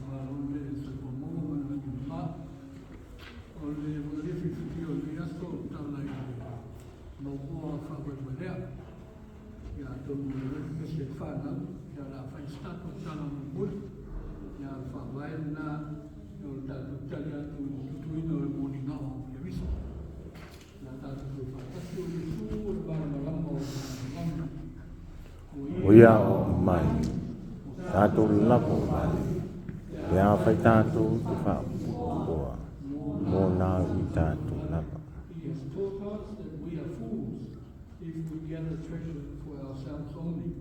Malo le soifua maua ma le lagi e mama. O le vagalia fifilia o lenei aso o tala i le maomoa faavaevaelea. Ia atonu o le pese e whanau, ia la whai se tatou tala mulimuli. Ia o le faavae lena o le tatou tali atu i le tutuina o le moliga o Keriso. La tatou toe faatasi o Iesu o le malamalama o le lalolagi. O ia o mai, tatou lavo vale, pe afai tatou te faaputua mo nā i tatou lava. He has taught us that we are fools if we gather treasure for ourselves only.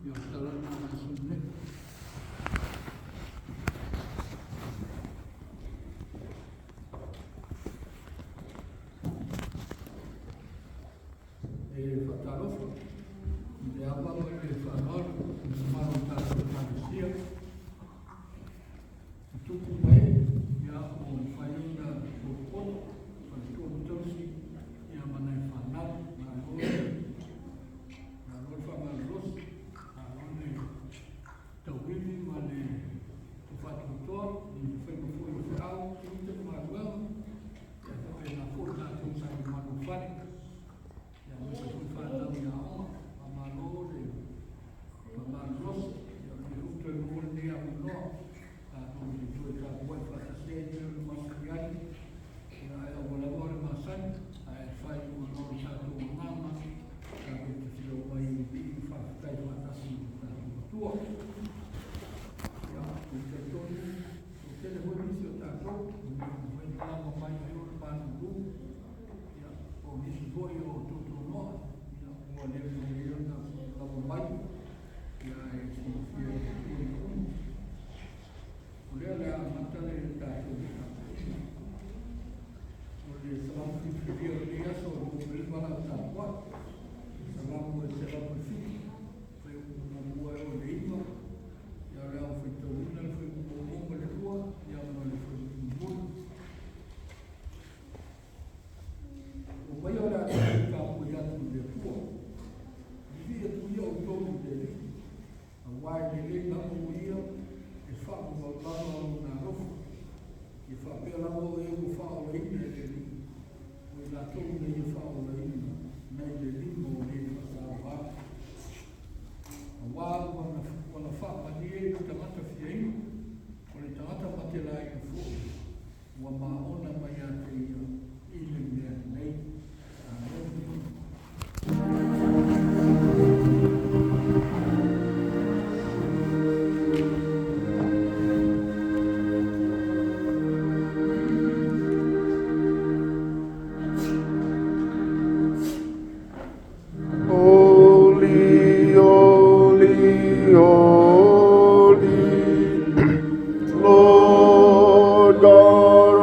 Ia o tala na mai sone. E faatalofa i le ava ma le faaaloalo i le mamalu o le tatou Ekalesia. E tupu mai ia ua mafai ona potopoto faletua ma tausi ia ma nai fanau. Malo le malo le faamalolosi, malo le tauivi ma le faatuatoa i le faiga foi o feau, tiute ma galuega. Ia faapena foi tatou sa malu fale. Ia aemaise foi fanau i aoga, faamalo le faamalolosi. Ia o lea ua toe maua lenei avanoa tatou te toe tapuai faatasi ai pei ona masani ai. Ia ae aua lava o le masani, ae fai ona o le tatou agaga tatou te felauai ai i le faafetai faatasi i le tatou Atua. Ia, ou te talitonu, ua tele foi nisi o tatou, ua le mafai ona lava mai ai o le malulu. Ia, o nisi foi o tuatuanoa, ia, ua le mafai ai ona lava mai. Ia, ae silafia e le Atua mea uma. O lea o le a amata le tatou tapuaiga. O le Salamo filifilia o lenei aso o 25 lau tapuai. Salamo e 107, fuaiupu muamua e oo i le 9. Ia o le a ou faitauina le fuaiupu muamua ma le lua, ia ma le fuaiupu mulimuli. Omaia o le a tatou tapuai atu i le Atua. Vivii atu ia outou i le Alii, aua e lelei lava o ia e faavavau lava lona alofa. Ia faapea lava o e ua faaolaina e le Alii, o i latou na ia faaolaina nai le lima o le faasaoa. Aua ua na faamalie i le tagata fiaina, o le tagata matelaina foi, ua maona mai ia te ia i le mea lelei. Amene. Holy, holy, holy, Lord God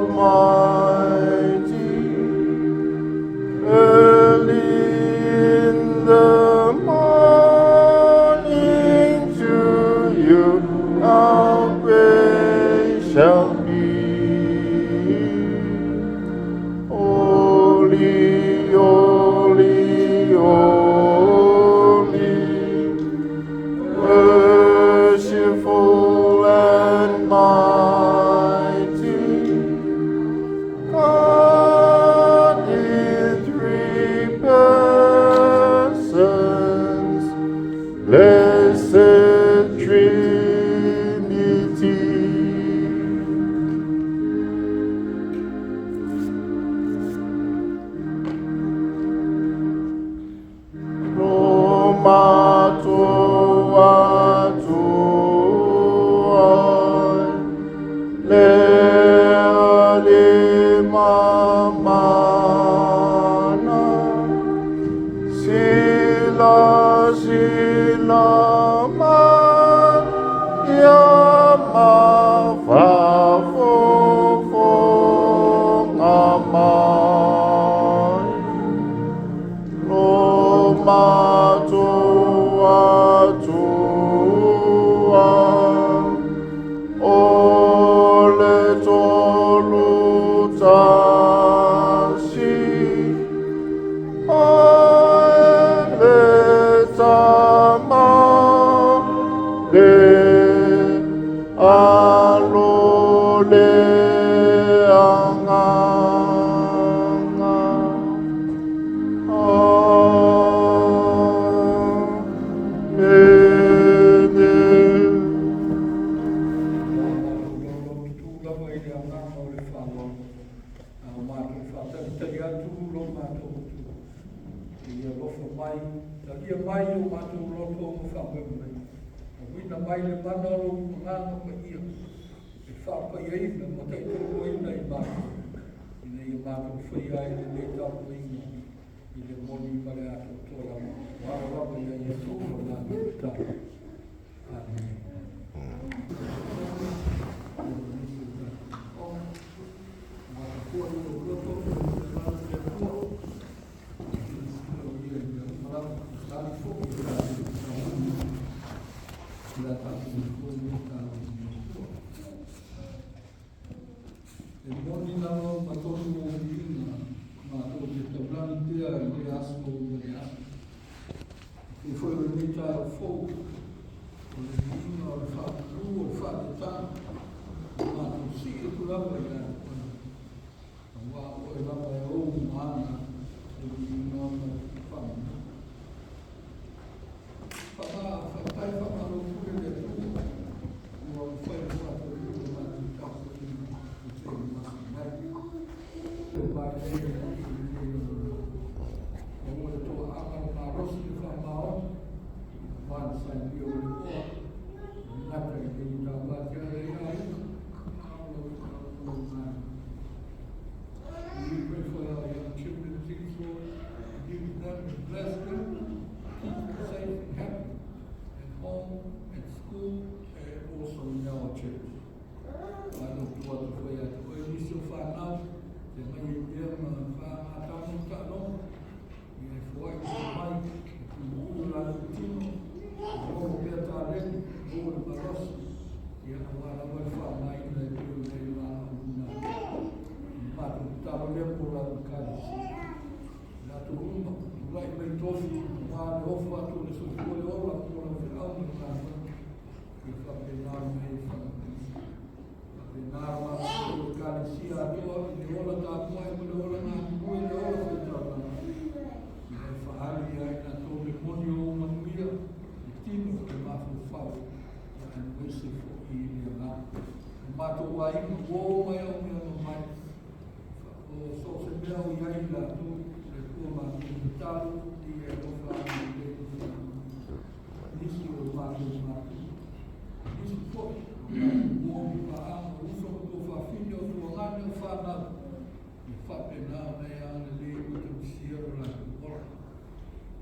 Almighty, early in the morning to you our praise shall be. Holy, holy, holy, merciful and mighty, God in three persons, blessed Trinity. Roma tua tua, le le mamana, sila sila ma ia ma fa fo fo nga mai. Roma tua tua, o le tolu tasi. Matou faatalitali atu lo matou Atua, e ia alofa mai, talia mai o matou loto ma faamoemoe, auina mai le mana o lou Agaga Paia, e faapaiaina ma taitauina i matou, ina ia matou faia ai lenei tapuaiga i le moni ma le atoatoa lava, ua alo lava ia Iesu lo matou tatalo. Amene. E moni lava ma tonu o viiga matou te taulagi pea i lea aso ma le aso. E pei foi o lenei taeao fou, o le viiga o le faapulu o le faateetaga, o matou sii atu lava ia te oe. Aua o oe lava e ou ma aga le viiga ma le faamanu. Faafetai faamalo pule le Atua ua mafai ona faataunuu le matou tapuaiga i te masi mai. O matou i lenei maua le toaaga le malosi le faamaoni aua le sailia o le oa e gata i le taumate ai aiga a o lau galuega. We pray for our young children, please, Lord. Be with them and bless them. Keep them safe and happy at home, at school, and also in our church. Faalotu atu foi ia te oe nisi o fanau, te mai e pea ma whaangatano taaloga, ia e foai o mai, e tuuu latou tino, e maua pea taleni, maua le malosi, ia aua lava le faaaogaina e pei ona e valaauina ai. O matou tatalo lea mo lau Ekalesia. Latou uma, tulai mai tofi, aua le ofo atu o le soifua le ola mo lau feau ma le galuega, ia faapena ona e faamanuia. Faapena la matou Ekalesia atoa i le ola tapuai ma le ola galulue, le ola faitaulaga, ia e faaali ia i latou le moni o ou manuia, le tino, le mafaufau, ia aemaise foi i le agaga. O matou aiga, ua o mai au mea mamai, o so o se mea o i ai i latou, le Atua matou tatalo, ia e alofa agalelei ma faamanuia. Nisi o matou matua, nisi foi o matou uo ma paaga, o uso ma tuafafine, o tuagane, o fanau, ia faapena ona e agalelei ma tausia lo latou ola.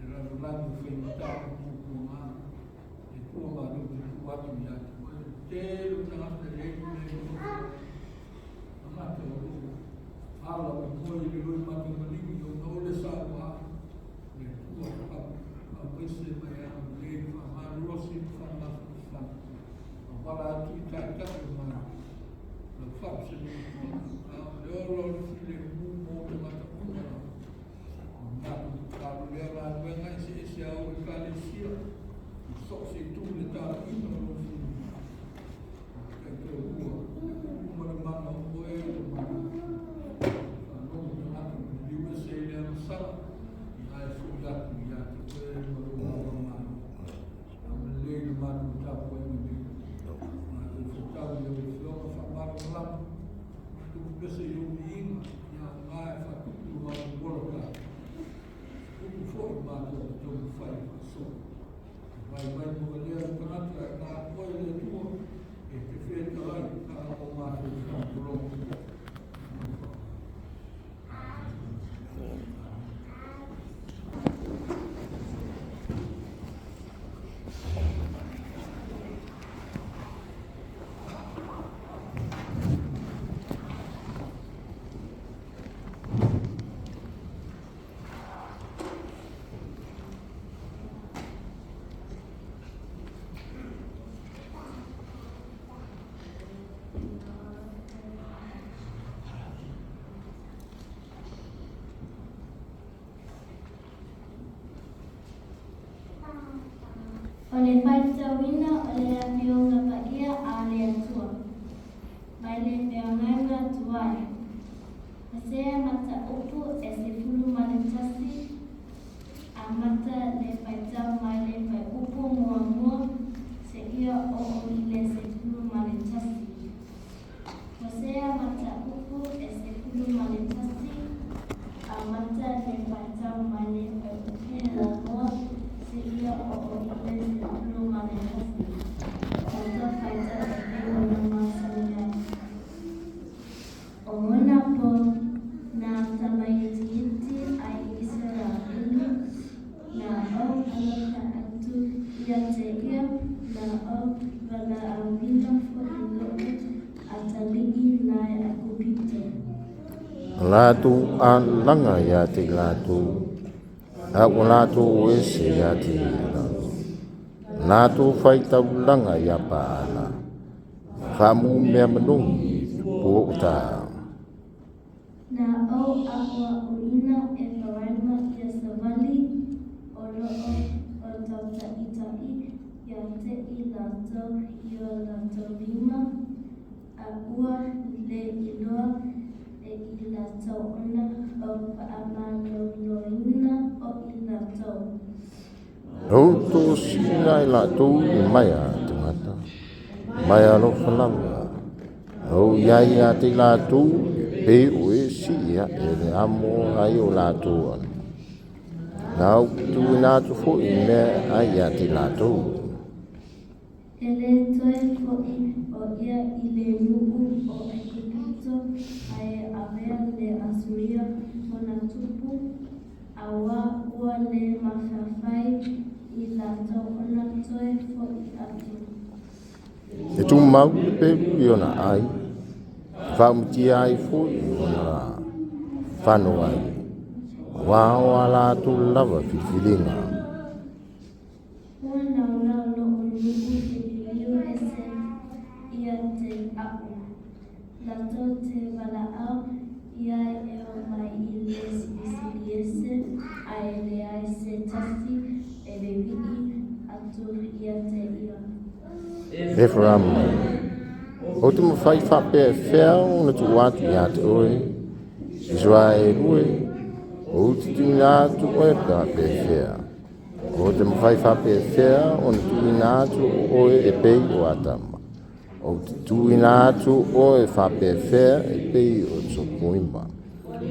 E lalolagi o faigata ma puapuaga, le Atua matou te tuu atu ia te oe, le tele o tagata e i ai le mea e nonofo ai. Tagata o lo o ala ma moe i le loimatamaligi ona o le sauā, le Atua aemaise mai agalelei le faamalolosi ma faamafanafana, auala atu i taitai o Malo. Lau faamasinoga, a o le ola o le filemu mo tagata uma lava. O le matou tatalo lea galuega eseese a ou Ekalesia, i so o se itu le talaiina o lou finagalo. O le taitoalua, uma le mana o oe lo matou Atua. Faalogo tagata ma liliu ese i le agasala, ia ae foi atu ia te oe ma lou ava malo. Agalelei le matou tapuaiga nei. Matou faitau i lau Afioga faamalamalama, matou pepese i ou viiga, ia aoga e faatupu lo matou ola tatou. Upu foi matou te taumafai e faasolo. E vaivai ma valea le tagata e na oe le Atua, e te fetalai a o matou faamatologa. O le faitauina o le Afioga Paia a le Atua, mai le Feagaiga Tuai, Hosea mataupu e 11, amata le faitau mai le fuaiupu muamua seia oo i le 11. Hosea mataupu e 11. Latou alaga ia te i latou, a ua latou o ese ia te ia. Latou faitaulaga ia Paala, faamu mea manogi tupu o ta. Na ou aʻoaʻoina Eparaima ia savali, o lo'o o tautaʻitaʻi ia te i latou i o latou lima, a ua le iloa e i latou ona ou faamaloloina o'i latou. Ou tosina e latou i maea tagata, maea alofa lava. Ou iai ia te i latou e pei o e sii aʻe le amo ai o latou alo. Na ou tuuina atu foi i mea e ai ia te i latou. E le toe fo'i o ia i le nuu o Aikupito, ae avea le Asuria ona tupu, auā ua le mafai e latou ona toe fo'i atu. E tumau le pelu i ona ai, e faaumitia ai foi ona fano ai, auā o a latou lava filifiliga. Ua naunau lo'u nuu e liliu ese ia te a'u, latou te valaau i ai e omai i le Silisili Ese, ae leai se tasi e vevii atu ia te ia. Eferaima, ou te mafai faapefea ona tuu atu ia te oe, Isaraelu e, ou te tuuina atu oe faapefea? Ou te mafai faapefea ona tuuina atu oe e pei o Atama? Ou te tuuina atu oe faapefea e pei o Sopoima?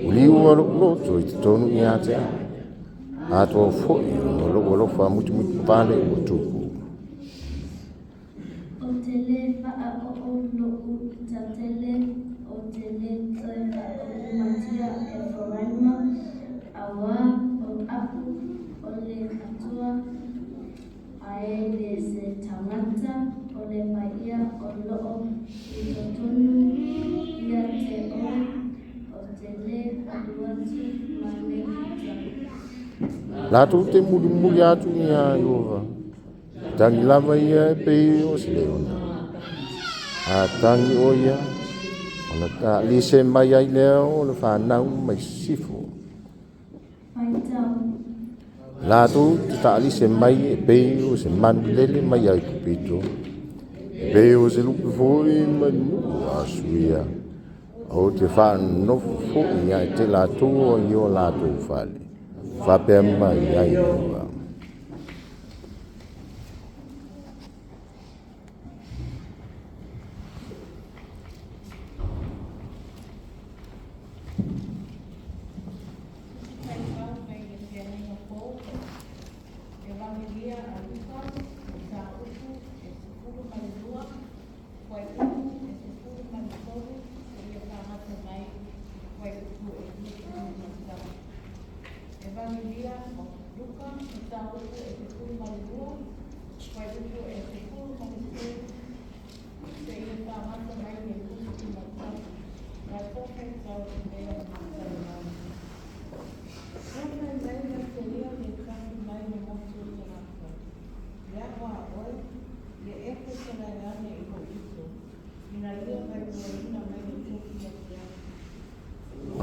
Ua liua lou loto i totonu ia te au, atoa foi ma lou alofa mutumutupale ua tupu. Ou te le faaoo lo'u ita tele, ou te le toe faaumatia Eferaima, auā o a'u o le Atua, ae le se tagata, o le Paia o loo i totonu ia te oe, ou te le alu atu ma le ita. Latou te mulimuli atu iā Ieova, e tagi lava ia e pei o se leona. A tagi o ia, ona taalise mai ai lea o le fanau mai sisifo. Faitau. Latou te taalise mai e pei o se manu lele mai Aikupito, e pei o se lupe foi mai le nuu o Asuria. Ou te faanonofo foi ia te latou i o latou fale, faapea mai ai Ieova. Tusi Faitau mai le Feagaiga Fou, Evagelia a Luka, Mataupu e 12, Fuaiupu e 13 seia fagata mai i le fuaiupu e 21. Evagelia o Luka, Mataupu e 12, Fuaiupu e 13 seia fagata mai le 21. Latou faitau i mea o maatalanoaga. Ua fai mai ia te ia le tasi mai le motu o tagata, Ia aʻo a oe, ia e fetalai ane i lou uso, ina ia vaeluaina mai le tofi ia te au.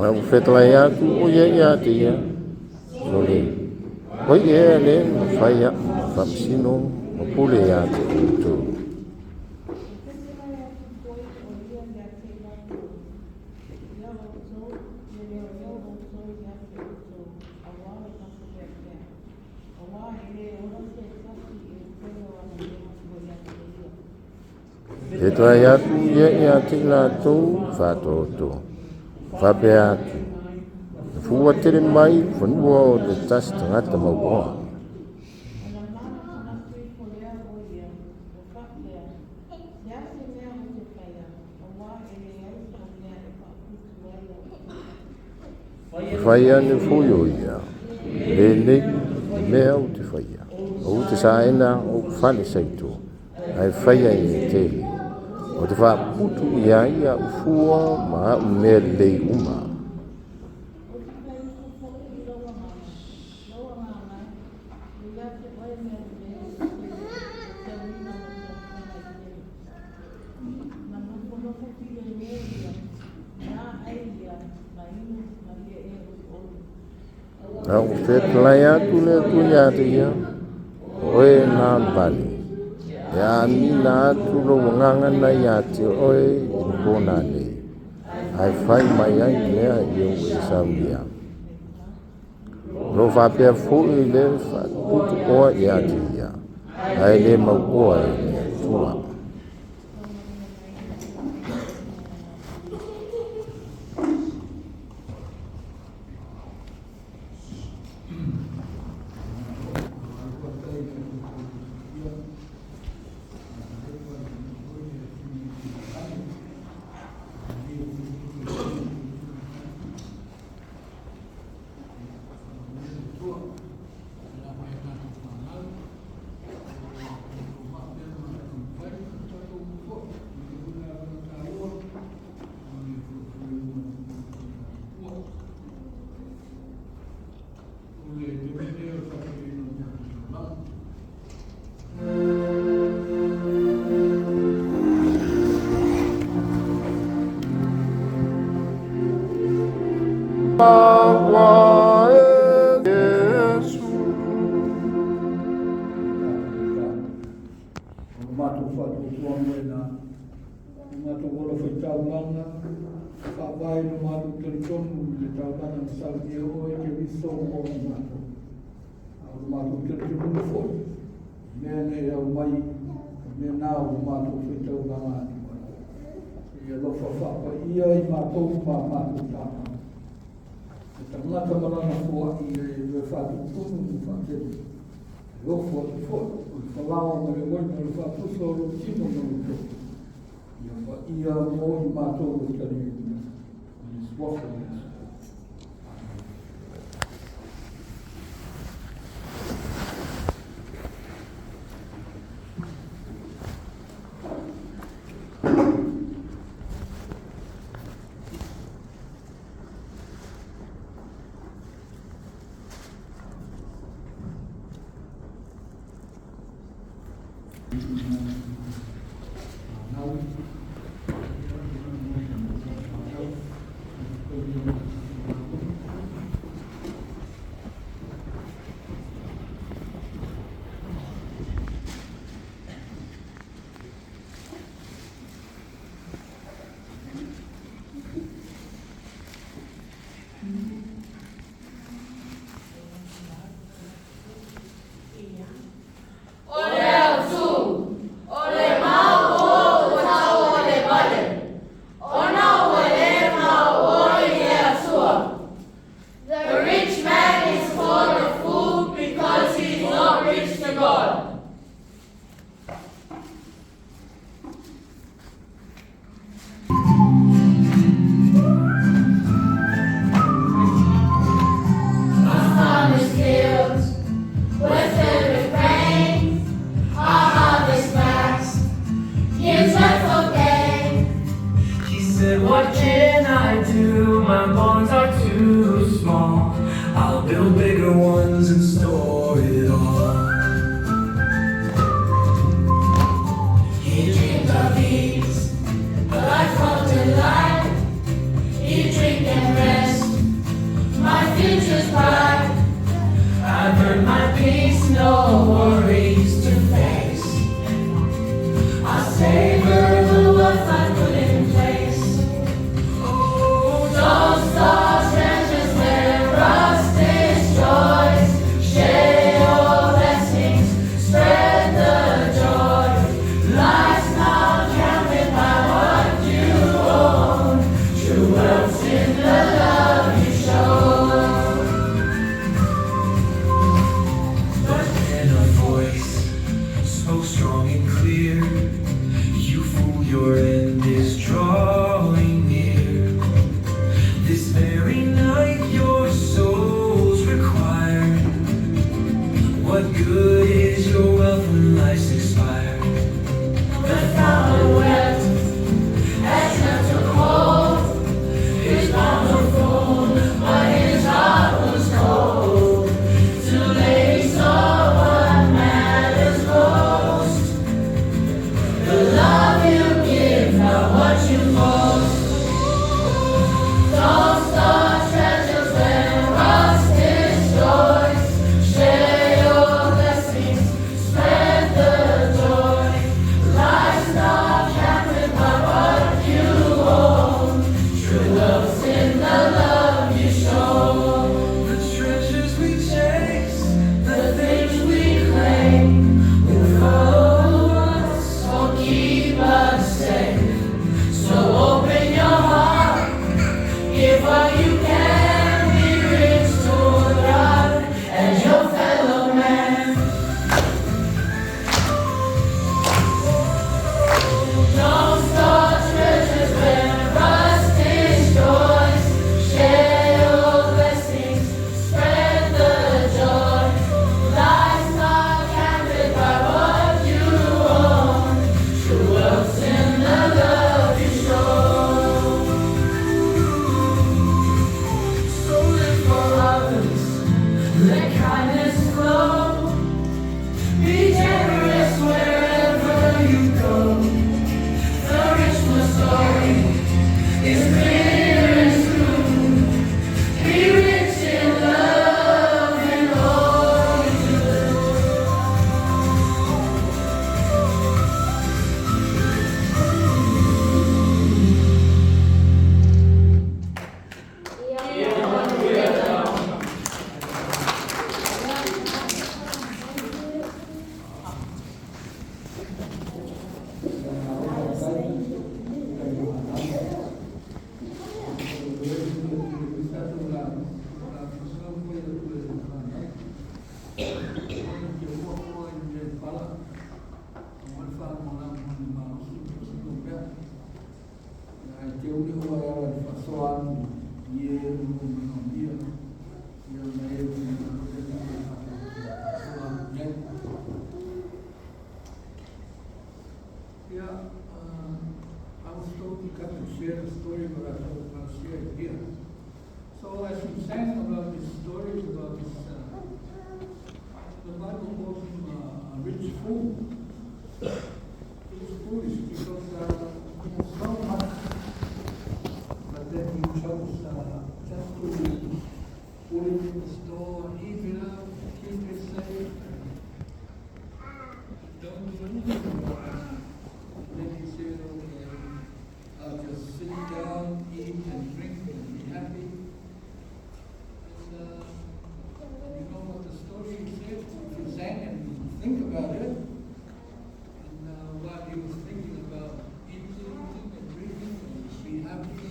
Ae ua fetalai atu o ia ia te ia, Sole, o ai ea le na fai aʻu ma faamasino ma pule ia te outou? E fetalai atu foi o ia ia te i latou, Ia outou, ia leoleo outou ia te outou, auā le tapuleapea, auā e le ola se tasi i le tele o ana mea ua ia te ia. Fetalai atu ia ia te i latou faatoto, faapea atu, Na fua tele mai fanua o le tasi tagata mauoa. Ona manatunatu ifo lea o ia, ua faapea, Se a se mea ou te faia, auā e leai sau mea e faaputu ai a'u E fai ane foi o ia, O lenei le mea ou te faia, ou te saena ou fale saito, ae faia ia tele, ou te faaputu i ai a'u fua ma a'u mea lelei uma. Fo'i i lou agaga, lou agaga e, e ia te oe mea lelei o le seuina o tausaga e tele. Na nofonofo filemu ia, na ai ia, na inu ma ia e oluolu. A ua fetalai atu le Atua ia te ia, o oe e Nabali, e amina atu lou agaga na ia te oe i le pō nanei, ae fai mai ai mea ia ua e saunia. O lo o faapea foi le faatutuoa ia te ia, ae le mauoa e le Atua. O le matou faatuatuaga i ina, o matou ola faitaulaga, faavae i lo matou talitonu i le taulaga na saunia oe Keriso mo i matou. A o le matou talitonuga foi, o mea na e aumai, o mea na o le matou faitaulaga atu ai. Ia alofa faapaia i matou ma matou tama. E tagata ma lana foai e le faatutunu ma faatele. E ofo atu foi, o le falao ma le uaina o le faatusa o lou tino ma lou toto. Ia paia mo i matou e taliaina. I le suafa o Iesu. Amen. O le autū, o le mau o ua taualevale, ona ua lē maopoi i le Atua. The rich man is called a fool because he is not rich to God. My farm is filled with every grain. Our harvest max gives life for gain. She said, what can I do? My barns are too small. I'll build bigger ones and store it all. He dreamed of ease, a life of delight. Eat, drink, and rest. My future's bright. I've earned my peace, no worries to face. I savor the wealth I put in place. Oh, Don't store treasures where rust destroys. this story is about this, the Bible calls him a rich fool. He was foolish because he had so much, but then he chose just to put it in the store, heap it up, keep it safe, and don't do anything about it. Then he said, okay, I'll just sit down, eat and drink and be happy. And you know what the story said? If you sang and think about it, and while he was thinking about eating and drinking and be happy,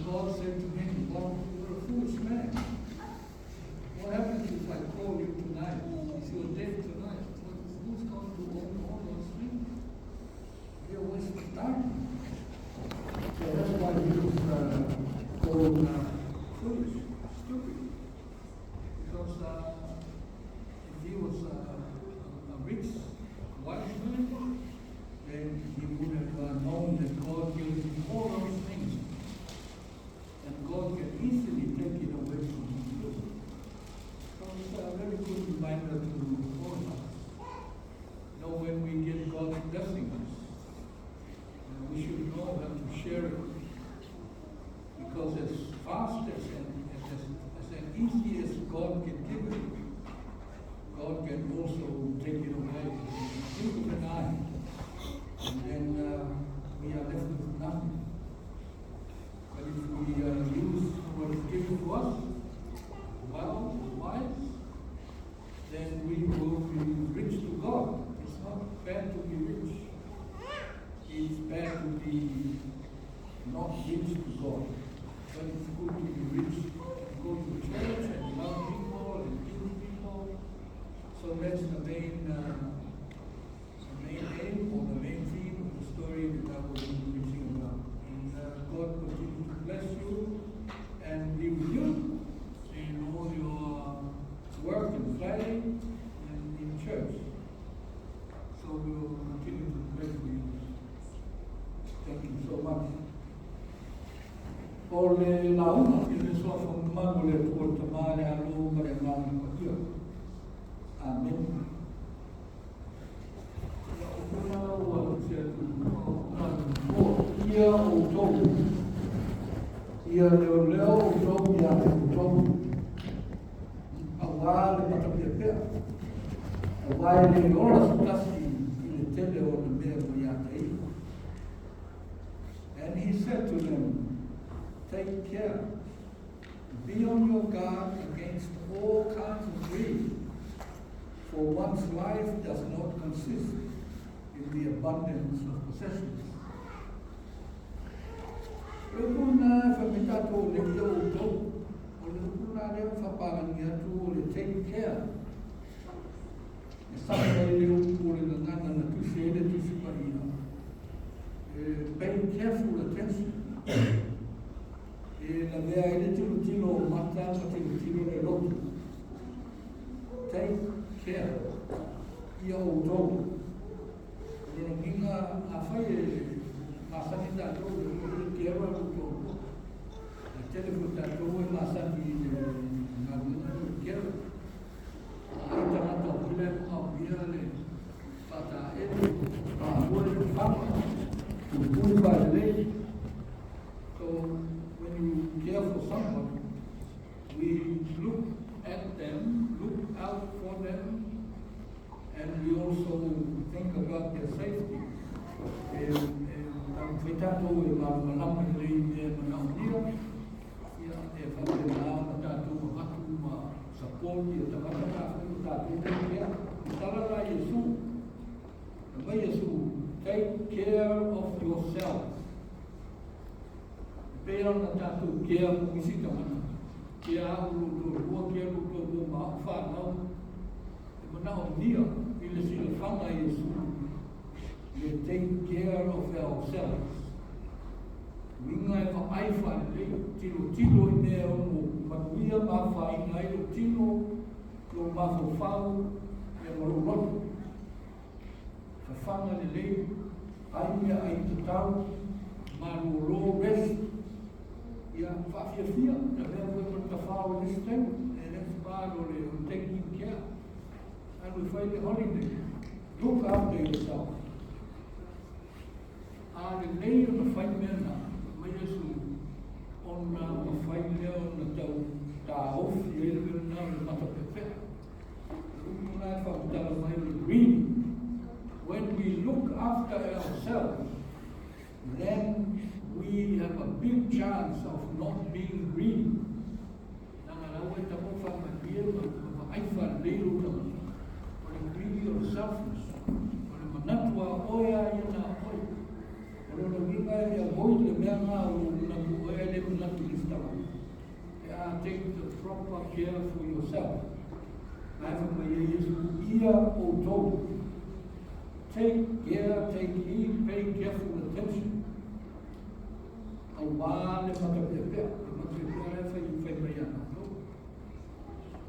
God said to him, well, you're a foolish man. What happens if I call you tonight? If you're dead tonight, who's going to own all those things? You're a waste of time. So that's why he was called foolish, stupid. Because if he was a rich, wise man, then he would have known that God gave him all those things. And God can easily take it away from him too. So it's a very good reminder to all of us. You know, when we get God's blessings, we should know how to share it. Because as fast as and as easy as God can give it, God can also take it away in the blink of an eye. And then we are left with nothing. But if we use what is given to us, well, wise, then we will be rich to God. It's not bad to be rich. It's bad to be not rich to God. But it's good to be rich and go to church and love people and give people. So that's the main aim or the main theme of the story that I will be preaching about. And God continue to bless you and be with you in all your work and play and in church. So we will continue to pray for you. Thank you so much. O le lauga i le suafa mamalu o le Atua le Tama le Alo ma le Agaga Paia. Amen. Ia o puna ua tusi atu ia outou. Ia leoleo outou ia te outou. Auā le matapeapea. Auā e le ola se tasi i le tele o ona mea ua ia te ia. And he said to them, take care, be on your guard against all kinds of greed, for one's life does not consist in the abundance of possessions. Le upuna whamitato o le ia outou, o le upuna lea whaparangi atu o le take care. E sa mai le upu o le gagana na tusi e le tusi paia. Pay careful attention. E la mea e le tilo tilo o mata ma tilo tilo le lotu. Take care. Ia outou. O le nginga a whai e masani tātou e le kera o tō. E tele fo tātou e masani i le ngā nginga le kera. A i tangata o pile mo ngā pia le whata e le whaahua le whanga. Puli pa le lei. So when you care for someone, we look at them, look out for them, and we also think about their safety. E tātou e malamalama i lei mea manaonia, ia e whapena na tātou mawhatu ma support i tangata tāwhai o tātou te kea. I tala rā Iesu, e mai Iesu, take care of yourselves. E pēra na tātou kea mo isi tangata. Kea au lo tō rua, kea lo tō rua ma au whānau. E manaonia i le silafanga Iesu. Le take care of ourselves. Winga e whaai whae tilo tilo i mea o mo manuia ma whainga i lo tino, lo mawhawhau, e malo lotu. Whawhanga le lei, ai mea ai te tau, ma lo rest, ia whaafia fia, na mea koe ma te whao entertainment, and that's part of the taking care. Alu e fai le holiday. Look after yourself. A lelei ona fai mea na, mai Iesu, ona mafai lea ona tau taofi ai le mea lena o le matapeapea. O le upu la e faamatala mai o le greedy. When we look after ourselves, then we have a big chance of not being greedy. Leaga la ua e tama ua faamalie ma vaai faalelei lou tagata. O le greedy o le selfless. O le manatu a oe a ia na oe. O lona uiga e avoid le mea na o lou manatu oe ae le manatu i le isi tagata. Pe a take the proper care for yourself. La e fai mai ai Iesu, ia outou. Take care, take heed, pay careful attention. Aua le matapeapea, le matapeapea la e fai, fai mai ia tatou.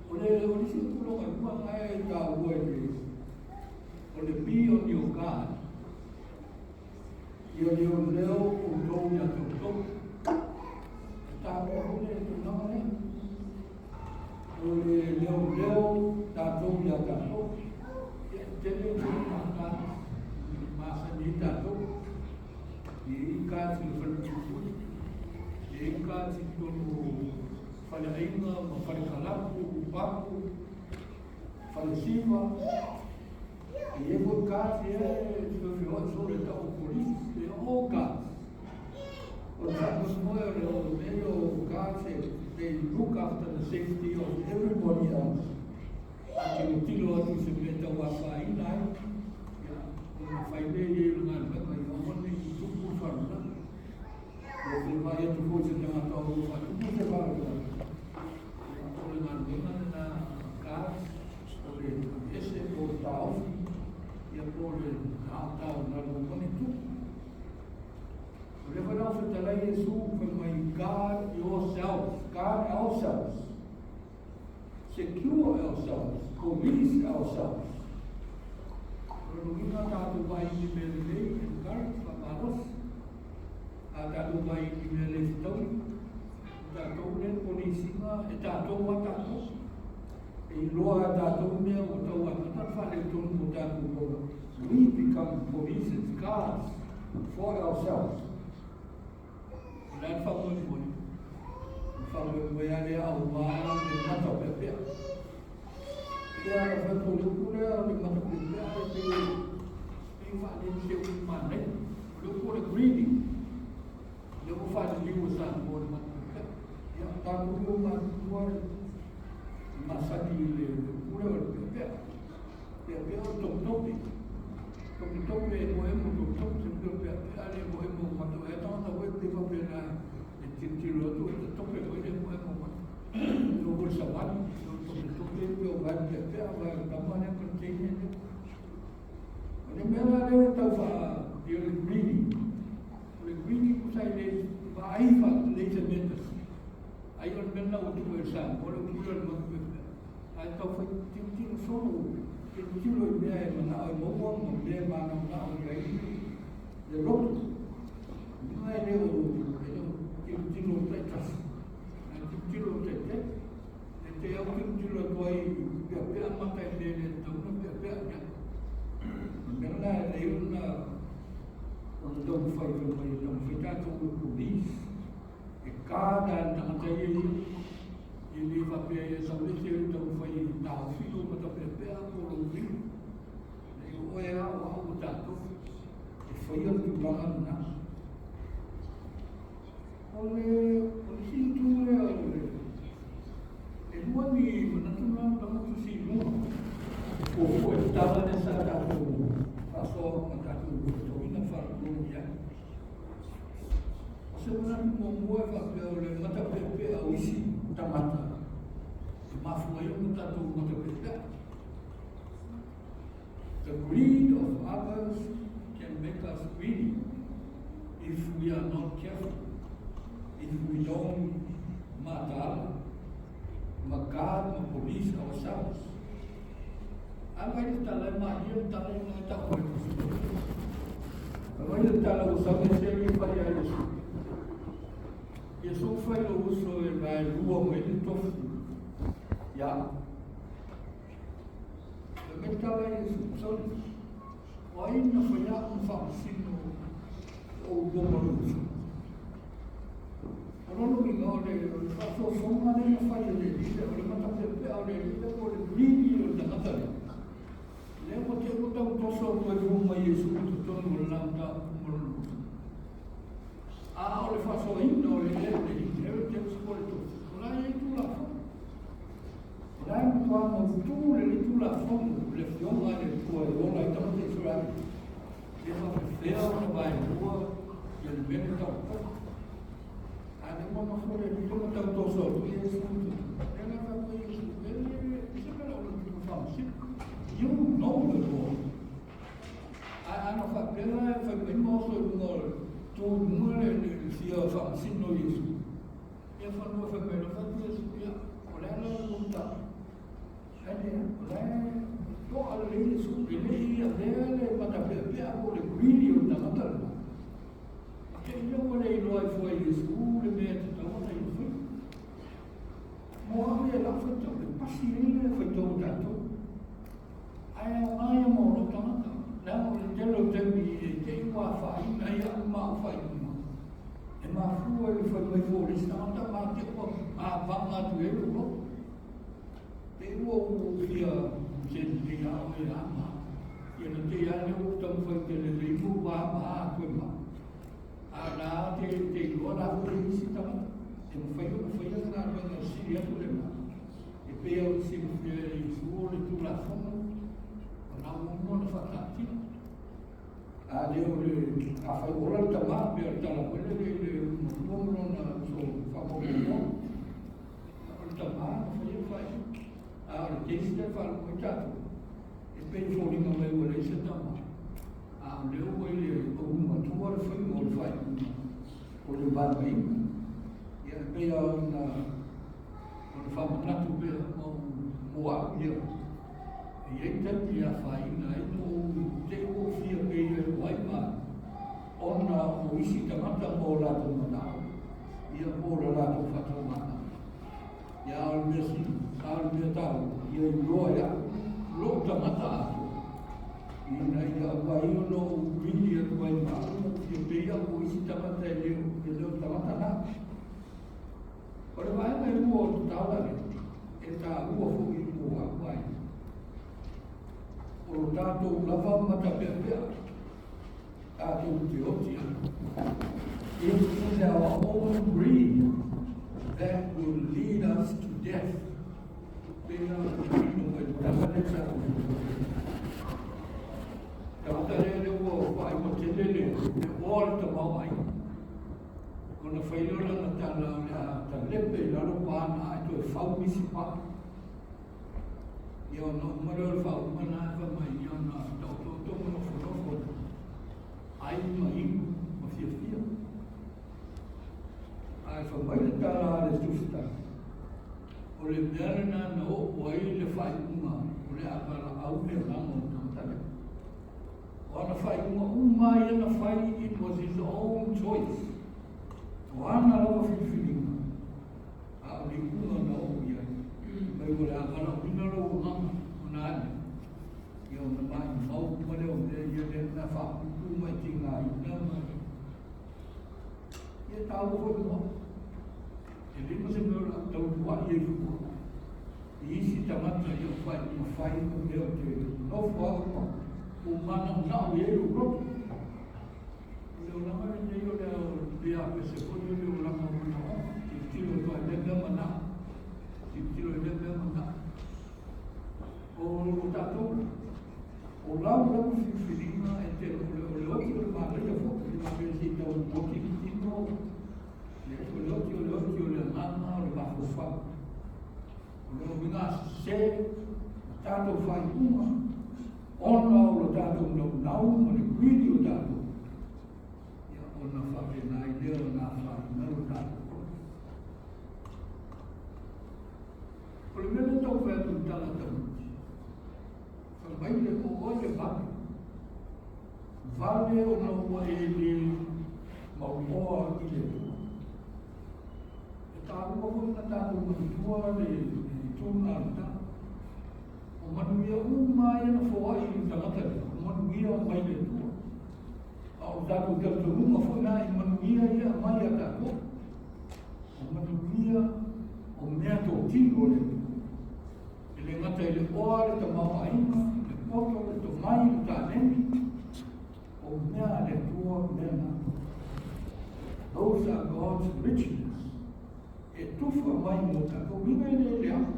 O le, o le isi tulaga lua na e taua i le, o le be on your guard. Ia leoleo outou ia te outou. E taua foi le tulaga lea. O le leoleo tatou ia tatou. Ia, e tele tulaga masani ai tatou. E i ai guards i le fale puipui, e i ai guards i totonu o faleaiga ma falekalapu, papu, falesiva. E i ai foi guards ia e feofeoai solo e tau o police, they are all guards. O le faamoemoe o le mea ia o guards, they look after the safety of everybody else. A tilotilo atu i se mea e tau afaina ai, ia, ona fai lea i ai o le galuega ia aua ne i tupu le faalavelave. Ua feiloai atu foi i se tagata o lo o faatupu se faalavelave. Ia, o le galuega lena a guards, o le aveese po o le taofi, ia po o le taotao i lalo aua ne i tupu. O lea foi la ua fetalai Iesu fai mai, guard yourselves, guard ourselves. Secure ourselves, police ourselves. O lona uiga tatou vaai i ni mea lelei, encourage, faamalosi. A tatou vaai i ni mea le fetaui, o tatou lea e police ina, e tatou lava tatou. E iloa e tatou mea ua tau amata le faaletonu o tatou lola. We become police and guards for ourselves. O le a le faamoemoe? O le faamoemoe lava lea aua le matapeapea. Ia, na fai atu o le upu lea o le matapeapea e pei pei faalele se upu manaia. O le upu o le greedy. O lea ua faaliliu e Samoa le matapeapea. Ia, o tatou lea ua matutua e masani i le upu lea o le peapea. Peapea o le topetope. Topetope e moemo topetope se mea o peapea le moemo matou e tagata foi pei faapena e tilotilo atu e tatope foi le moemo matou. E oo foi i le savali, o le topetope pei o vae peapea, vae o le tama lea container lea. O le mea la lea e tau faa, o le greedy. O le greedy tusa e le vaai faalelei se mea e tasi. Ai o le mea lena ua tuu e le Samoa, le upu lea o le matapeapea. Ae tau fai tilotilo solo, tilotilo i mea e manao e maua ma mea e manaonao i ai le loto. Uiga e le o tilotilo taitasi, ae tilotilo taitai. E te au tilotilo atu ai peapea mata i mea e le tatau ona peapea i ai. O le mea lena e lelei ona taumafai fai mai e taumafai tatou e police, e guard a le tagata ia ia. E le faapea ia sau le isi e taumafai e taofi lou matapeapea po o lou vili. Leai, o oe lava o au o tatou e faia le tulaga lena. O le o le isi itu lea o le e lua ni manatu na o tagata tusi i luga. Fuafua i le tala lea sa tatou faasoa ma tatou fetoina faalogologo i ai. O se manatu muamua e faapea o le matapeapea o isi tagata e mafua ai ona tatou matapeapea. The greed of others can make us greedy if we are not careful, if we don't mataala, ma guard ma police ourselves. A vai le tala e malie le tala e ngai tau mai tusi. A vai le tala ua sau e se i fai a Iesu. Iesu fai lou uso e vaelua mai le tofu. Ia au. Fai mai le tala a Iesu, Sole, o ai na fai a'u na faamasino o oulua ma lou uso? O lona uiga o le faasoasoga lea na fai e le Alii lea, o le matapeapea o le Alii lea po o le greedy o le tagata lea, lea ua te i ua tau toso atu ai fua ma Iesu i totonu o le la mataupu ma lona uso. A o le faasoaina o le inheritance po o le tofi, o la e i ai Tulafono. O la e matua mautu lenei Tulafono i le Afioga a le Atua e ola ai tagata Isaraelu, pe faapefea ona vaelua ia le mea lea tau tofi. A lea ua nofo le Alii ma tau toso atu i Iesu i totonu. Lea la fai atu ai Iesu, e le se mea la o le faamasino. You know the law. Ae ana faapea la e fai mai ma oso i luga o le tu i luga le fia faamasino o Iesu, ia fanua fai mai loa fai Iesu, ia, o le a la le mataupu? Ae leai, o la e to'a lelei Iesu, e le i avea le matapeapea po o le greedy o le tagata lena. A te i lea ua le iloa ai fua e Iesu le mea e tatau ona ia faia. Mo au ia lau faitau, e pasi ai le faitau a tatou. Ae aoga ia mo lou tagata, leaga o le tele o taimi e te i ua afaina ai au ma au faaiuga. E mafua i le fai mai foi o le isi tagata ma te ua avaga atu i ai lou loto. Te i ua ou fia se lelei a oe a ma. Ia na te i a lea ua taumafai te lelei mo ua ama atu e ma. A la te te iloa la foi le isi tagata. E mafai ona faia le galuega e sili atu le ma. E pei ona silafia e Iesu o le Tulafono, o la ua uma ona faataatia. A le o le afai ola le tama, pei o le tala foi lele i le matua ma lona uso faamaumaumoa. O le tama na faia le faaiuga. A o le case lea e faalogo ai tatou, e pei e foliga mai ua leai se tama, a o lea ua i le aumatua le faiga o le faaiuga o le vaevaeina. Ia e pei lava ona O le faamanatu pea ma ou mo au ia, e i ai taimi e afaina ai ma ou te i ua ou fia pei ai o ai ma ona o isi tagata ma o latou manao, ia po o le latou faatauvaa. Ia a o le mea sili, a o le mea taua, ia iloa e au lou tagata atoa, ina ia aua ai ona ou vili atu ai ma au ma ou fia pei au o isi tagata e le o tagata na. O le vaega e lua o le tala lea, e taua foi mo au ai. O lo tatou lava matapeapea, tatou te oti ai. It is our own greed that will lead us to death. Pēnā o te tino mai le tala lea sa o Tagata lea lea ua whaaiwa tele le oa le tamao ai. Ona fai lea o lana tala o le a talepe i lalo pa na ae toe fau nisi pa. Ia ona uma lea o le faaupuga na e fai mai, ia ona taotooto ma nofonofo ai ma inu ma fiafia. Ae fai mai le tala a le Tusitala, o le mea lena na oo ai le faaiuga o le a valaau le agaga o le tagata lea. O ana faaiuga uma ia na fai, it was his own choice. O ana lava filifiliga, a o le iuga na oo i ai. Mai ua le a valaauina lou agaga ona ane, ia ona maimau uma lea o mea ia lea na faapuupuu ma e tigaina ma ia taua foi mo au. E leai ma se mea o le a ou tau lua'i ai fua i isi tagata i au faaiuga fai ma mea ou te nofo au ma ou manaonao i ai lou loto. O le olaga lenei o le pei a pese foi o le olaga o manaoga. Tilotilo atu lava i lea mea manao. Tilotilo i lea mea manao. O lo tatou la, o lau lava filifiliga e te o le, o le oti o le manaia foi, e le faapea se i tau oti le tino, le, o le oti o le oti o le agaga o le mafaufau. O lona uiga a sese ma tatou faaiuga ona o lo tatou naunau ma le greedy o tatou, ia ona faapena ai lea ona afaina lo tatou loto. O le mea lea tau fai atu i le tala tauiti, fai mai le o oe le vale, vale ona ua e le mauoa i le Atua. E taua foi ona tatou manatua le itu lena o le tala. O manuia uma lava ia na foai i le tagata lea, o manuia mai le Atua. A o le tatou talitonuga foi lena i manuia ia e aumai ia tatou. O manuia o meatotino a le Atua. E le gata i le oa, le tamaoaiga, le poto, le tomai, le taleni, o mea a le Atua mea na. Those are God's richness. E tufa mai mo tatou uiga e le leaga.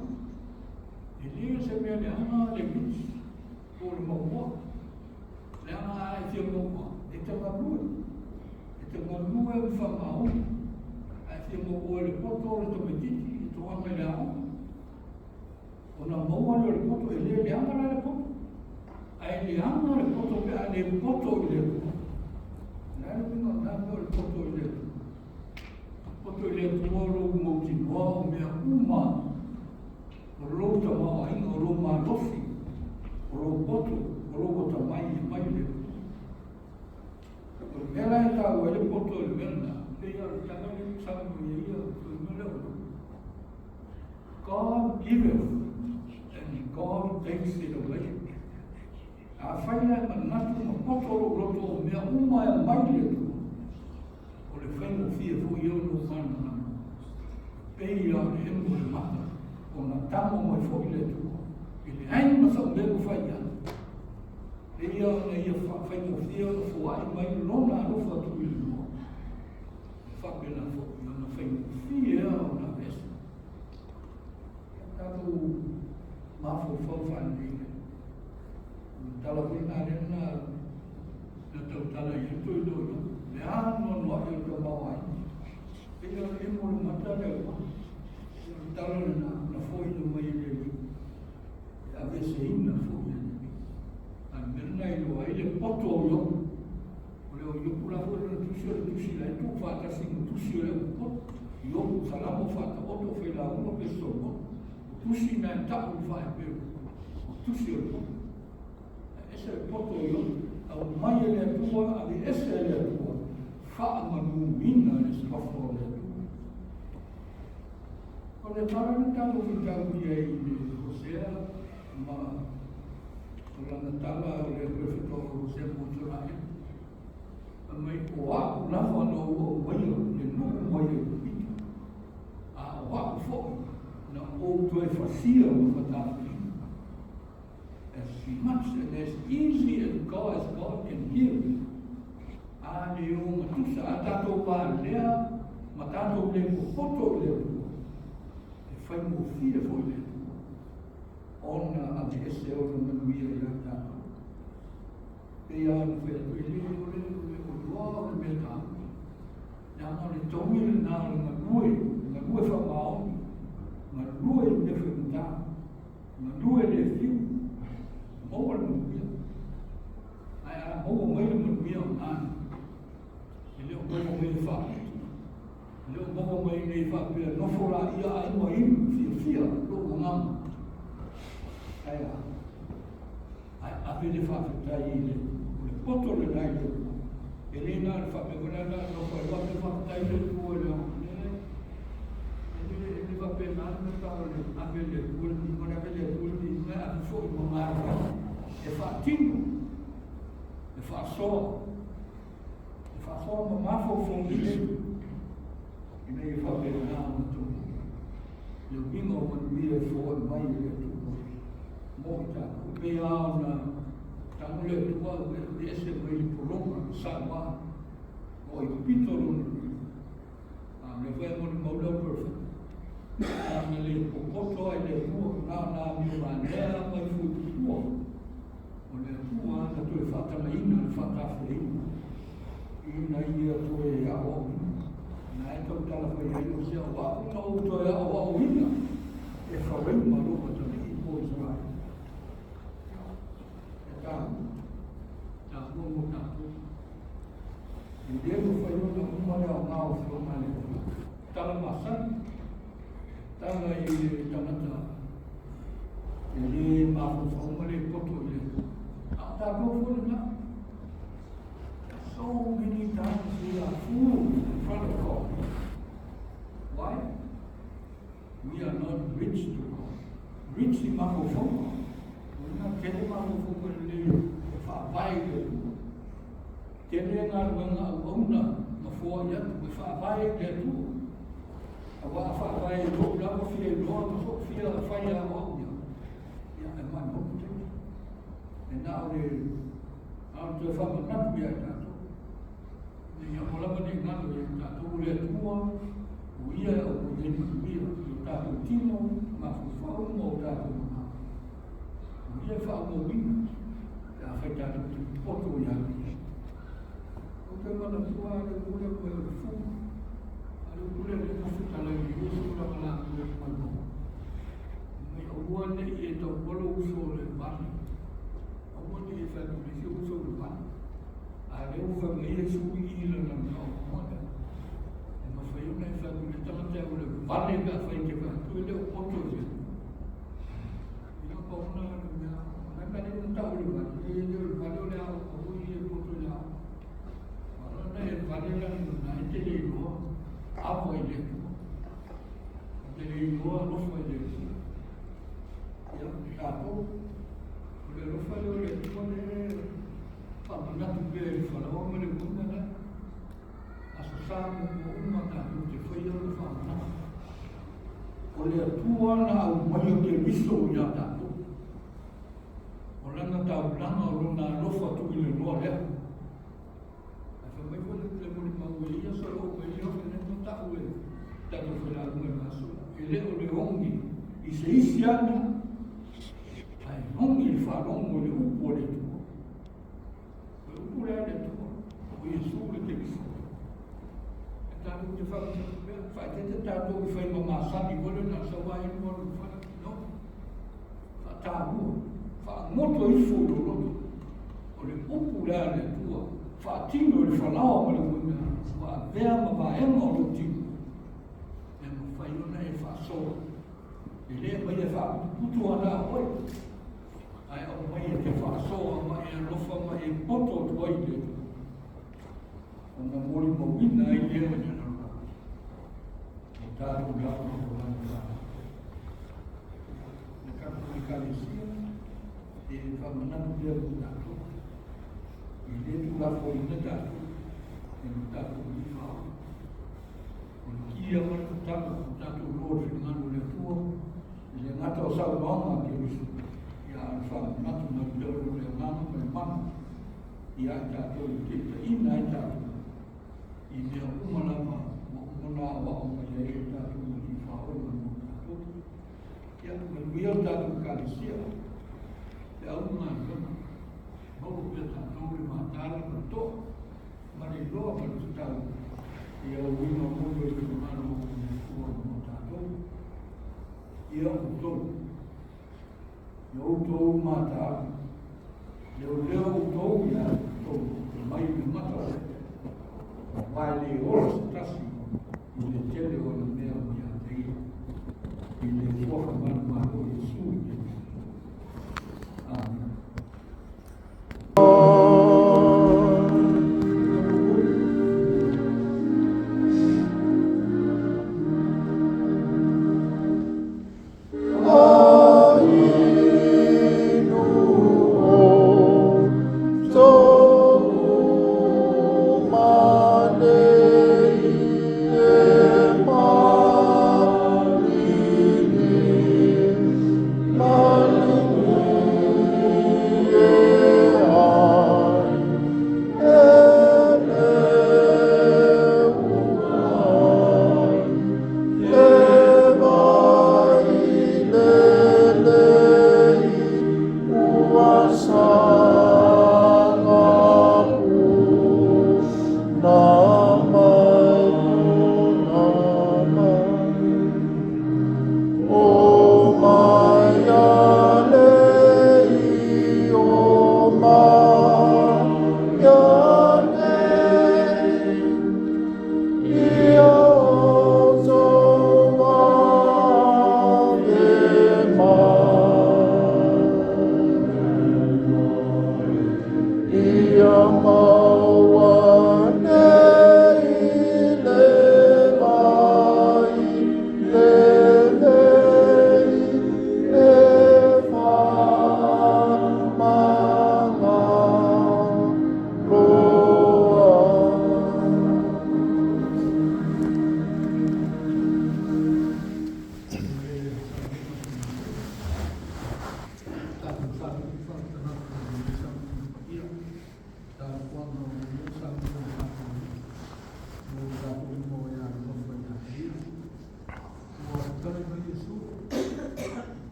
E le se mea leaga le rich po o le mauoa. Leaga a e fia mauoa, e te galue. E te galue ma faamaoni. A e fia mauoa i le poto o le tamaitiiti e toaga i le aoga. Ona maua lea o le poto, e le leaga la le poto. Ae leaga le poto pe a le poto i le Atua. O le a le uiga o lena mea o le poto i le Atua? Poto i le Atua lou mautinoa o mea uma o lou tamaoaiga, o lou malosi, o lou poto, o lou atamai e mai i le Atua. O le mea la e taua ai le poto i le mea lena, pei lava o le tala lea na saunoa i ai ia le mea lea o God giveth and God takes it away. Afai la e manatu ma poto lou loto o mea uma e aumai le Atua, o le faigofie foi ia o lou malamalama. E pei lava o le emo o le mata, ona tamo mai foi le Atua, e leai ma sau mea e mafai i ai. Pei lava ona ia faigofie ona foai mai lona alofa atu i le lua, e faapena foi ona faigofie lava ona aveese. Ia tatou mafaufau faalelei ai. O le tala foi lena lea na na tautala i ai le toeaina o Iopu, le anoanoai o le tamaoaiga. Pei lava ona emo le mata le aua. O le tala lena na foaiina mai e le Alii, e aveeseina foi e le Alii. A o le mea lena e iloa ai le poto o Iopu. O le o Iopu la foi lona tusi o le tusi la e tuufaatasi ma tusi o le au popoto. Iopu, Salamo, Faataoto, Failauga, Pesolomona. O tusi na e tau i le faa-Heperu, o tusi o le poto. Ae ese le poto o Iopu, aumai e le Atua, aveese e le Atua, faamanuina le alofa o le Atua. O le tala lea tatou faitau i ai i le Hosea ma o lana tala o le Perofeta o Hosea mo Isaraelu. Fai mai, o a'u lava na ou aumaia le nuu mai Aikupito, a o a'u foi na ou toe fasia ma fatafeina. As much and as easy as God, as God can give, a le ogatusa a tatou valea ma tatou le popoto i le Atua, e faigofie foi le Atua ona aveese ona manuia ia tatou. Pei lava ona fai atu, e le o le o le oloa o le mea taua, leaga o le togi lena o le galue, galue faamaoni, galue i mea faigata, galue le fiu, maua le manuia. Ae a maua mai le manuia o nana, e le o maua mai e faaputu, e le o maua mai nei faapea nofo laia ai ma inu fiafia lou agaga. Ae a? Ae ave le faafetai i le o le poto lena i le Atua. E le na o le faapea foi la na nofo ai loa ave faafetai i le Atua i le le e le e le faapena le mea tau o le ave i le Atua le viiga, le ave i le Atua le viiga, e ave foi ma galuega e faatino, e faasoa, e faasoa ma mafaufau lelei ina ia faapena ona taunuu le uiga o manuia e foai mai e le Atua mo i tatou. E pei lava ona tago le Atua e ese mai le pologa sa ua o Aikupito lona lua. A o lea foi e molimau le au perofeta. A na le popoto ai le Atua, na ona amio valea mai foi i tua. O le Atua na toe faatagaina le faatafeleiga ina ia toe aoaoina. Na e tautala fai ai o se au a'u na ou toe aoaoina e Efaraima lou atalii po o Isaraelu. E taua, taua mo tatou. E le mafai ona uma le aoga o Afioga a le Atua. Tala masani, tala i le tagata e le mafaufau ma le poto i le Atua. A o tatou foi lena. So many times we are fools in front of God. Why? We are not rich to God. Rich i mafaufauga. O lena tele mafaufauga lelei e faavae i le Atua. Tele galuega auauna na foai atu e faavae i le Atua. Aua a faavae i lou lava fia iloa ma sou fia fai a o au ia, ia e maumau le taimi. E na o le na o le toe faamanatu ia i tatou. Ina ia aua lava ne i galo ia i tatou o le Atua, o Ia e aumai ai manuia i o tatou tino, mafaufau ma o tatou manao. O Ia e faaauauina pe afai tatou te popoto ia te Ia. Ou te manatua le upu lea mai o le fu. A le upu lea na fetalai i Iesu lana lauga i mai mauga. Mai aua ne i e taua lou uso o le vale. Aua ne i e fai atu i le isi uso o le vale. A lea ua fai mai Iesu i i lana mea lea. E mafai ona e fai atu i le tagata o le vale pe afai e te fai atu e le o poto i le Ia pau na le mea, o le mea lea na tau le vale, e le o le vale o le ao, o i e poto i le ao. Wala na e vale la na e te le iloa, awa i le Atua. E te le iloa alofa i le Atua. Ia, tatou, o le alofa lea o le Atua le faamanatu pea i le falaoa ma le uiga lea. Aso Sa muamua uma tatou te faia le faamanatu. O le Atua na aumaia Keriso ia tatou. O lana taulaga o lona alofa tuuina lea. Ae fai mai foi le molimau e ia solo mai ia fai nei ta'u e tatou failauga i le aso. E le o le ogi i se isi lava mea, ae ogi i le faalogo i le upu a le Atua. O le upu lea a le Atua, o Iesu le Keriso. E tatou te faaeteete tatou i faiva masani foi lea na o le sau lava inu alu i le fale. No. Faataua, faagoto ifo i lou loto. O le upu lea a le Atua, faatino i le falaoa ma le uiga, ua avea ma vaega o lou tino, e mafai ona e faasoa. E le aumaia e faaputuputu ana a oe, ae aumai e te faasoa ma e alofa ma e poto atu ai i le Atua. Ona molimauina ai lea i le lalolagi. O tatou lava o lana fanau. Le tatou Ekalesia, e faamanatu pea mo tatou. E le tuulafoaiina tatou e lo tatou Alii Faaola. O le kia ma le tatalo o tatou loa i le finagalo o le Atua, e le gata o saunoaga a Keriso, ia a o le faamanatu mai pea o le agaga ma le mana ia i tatou e taitaiina ai tatou i mea uma lava ua uma ona aoao mai ai lo tatou Alii Faaola mo tatou. Ia, manuia lo tatou Ekalesia, le auga galuega, maua pea tatou le matala ma le toa, ma le iloa ma le tatau i auina moni o le finagalo o le Atua mo tatou. Ia outou, ia outou mataala, leoleo outou ia outou mai le mata o le aua e le ola se tasi i le tele o ana mea ua ia te ia, i le suafa manumalo o Iesu i le Amen.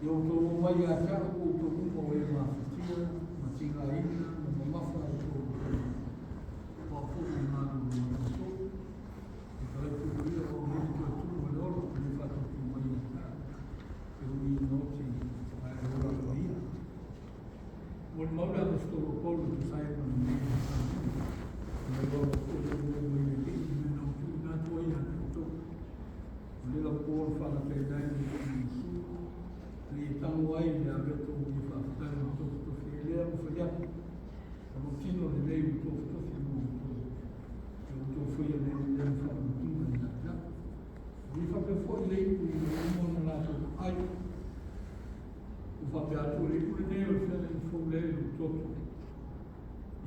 Ia outou omai ia te au, o outou uma o e mafatia, ma tigaina, ma mamafa i outou lotoga, o au foi e malolo ai outou. E talaipupuia o au nei le toe tumu o le ola, o lenei faatauto mai ia te au, e ui ina oti ae ola lava ia. Molimau le Aposetolo o Paulo e tusa ai ma lenei saunoaga. Ona iloa lava foi le ua mai le Alii i mea na ou tuuina atu ai ia te outou. O le lapo na faalataina ai le Alii Iesu, na ia tago ai le aveto ua ia faafetai ona tofitofi ai lea ma fai atu, O lou tino lenei ua tofitofi mo outou, ia outou faia nei le mea ma faamanatuga ia te au. Ua ia faapea foi le ipu ina ua uma ona latou ai. Ua faapea atu, O le ipu lenei o le feagaiga fou lea i lou toto.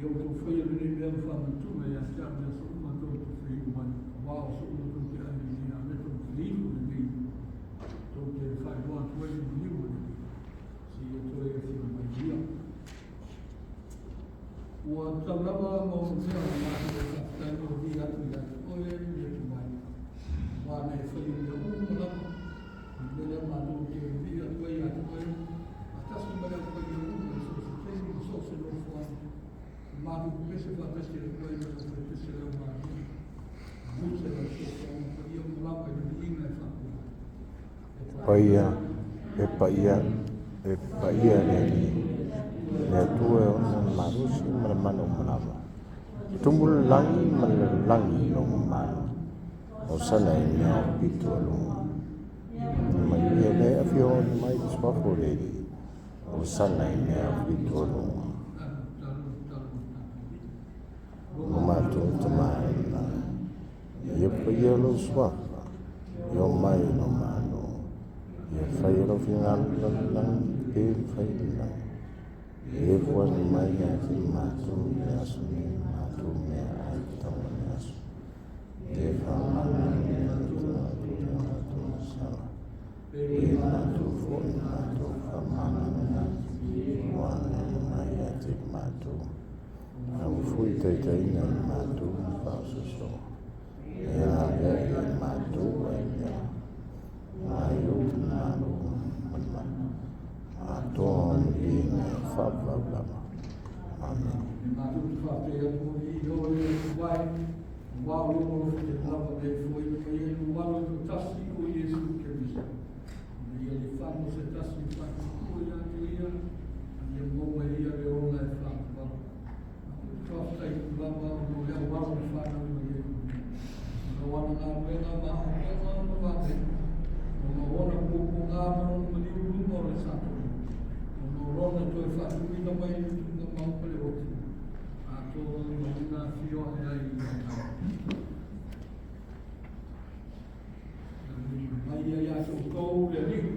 Ia outou faia lenei mea ma faamanatuga ia te au i aso uma tou te feinu ai, aua o aso uma tou te ai lenei aveto ma feinu lenei ipu, tou te faailoa atu ai le maliu o le Alii, seia toe afio mai ia. Ua tatau lava ma onomea ona matou faafetai ma viia atu ia te oe, le Atua e, aua na e faia mea uma lava, o le mea lea matou te viia atu ai ia te oe, faatasi ma le aupaia uma i so o se taimi ma so o se nofoaga, ma matou pepese faatasi atu ai ma le aufaipese a le aumatua, ma mute lau soasoaga paia uma lava i le viiga e faapea. E paia, e paia, e paia le Alii, le Atua e ona le malosi ma le mana uma lava. E tumu le lagi ma le lalolagi i lou mamalu. Hosana i mea aupito o luga. Ia manuia le afioga mai i le suafa o le Alii. Hosana i mea aupito o luga. O matou Tama i le lagi, ia paia lou suafa, ia omai lou Malo, ia faia lou finagalo i le lalolagi pei ona fai i le lagi. Ia fuani mai ia te matou i le aso nei le matou meaai tatau mo le aso. Ia faamagalo e le Atua matou i a matou masala, pei matou foi matou faamagaloina atu ua agai mai ia te matou. Aua foi taitaiina i matou i faaosoosoga, e lavea i matou ai lea. Mai ou le Malo ma le mana, atoa ma le viiga e faavavau lava. Amene. E matou te faafetai atu ma viia oe, le Atua e, aua o lou alofa tele lava na e foaiina mai ai lou Alo e toatasi, o Iesu Keriso, ina ia le fano se tasi e faatuatua ia te ia, a ia maua e ia le ola e faavavau. Matou te faafetai atu lava ona o le auala na fanau mai ai o ia, ona o ana galuega ma aoaoga ma vavega, ona o ona puapuaga ma lona maliu i luma o le Satani, ona o lona toe faatuina mai i le tuugamau ma le oti, atoa ma lona afio ae ai i le lagi. Ia mai ia ia te outou le Alii.